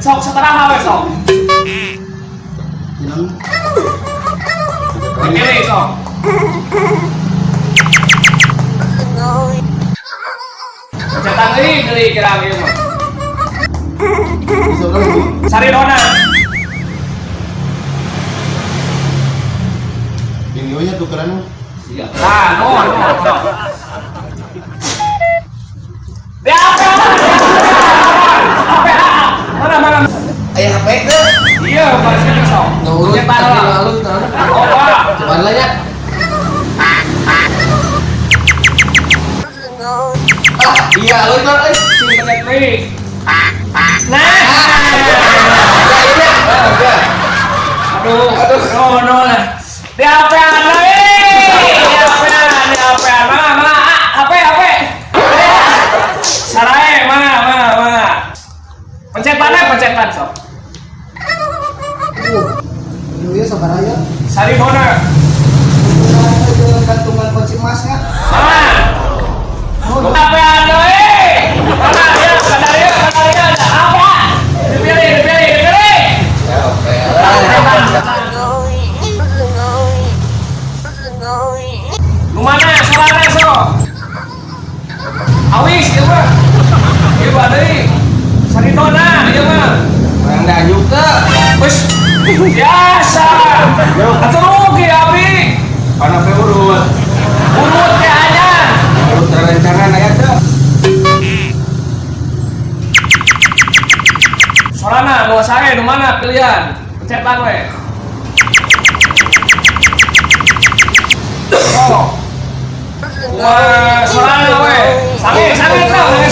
Sok sabaraha we sok. Pinang. Dipilih sok. Cetak deui deui kira ieu mah. Bisa berapa, Bu? Saridona. Ini we nya tukeran. Iya. Nah, no, no, no. Di HP, HP, mana, mana? Aya HP teh. Iya, barisnya sok. Nurut Cetak lah. alus naon. Oh, Pak. Cobaan lah nya. Ah, iya alus mah euy. Sing pencet deui. Nah. Ya iya. Ah, udah. Aduh, aduh, no, no lah. Di HP ana eh. Di HP ana, di HP ana. Mana, mana? Ah, HP, HP. Sarai, mana, mana, mana. Pencetan ya, pencetan sok. Ini sabaraha ya? Saridona. Tukeran gantungan kunci emasnya. Mana? HP ana eh. Mana ya? Kadaria, kadaria ada apa? Dipilih, dipilih, dipilih. Ya, oke. Nu mana? Sorana sok. Awis ieu mah. Ieu mah deui. Saridona ieu mah. Orang dayuk teh. Wes biasa. Atuh rugi abi. Pana pe urut. Urut teh anyar. Urut rerencangan aya teh. Sorana nu sae nu mana pilihan? Pencetan we. Oh. Wah, sorana we. Sange, sange tah, sange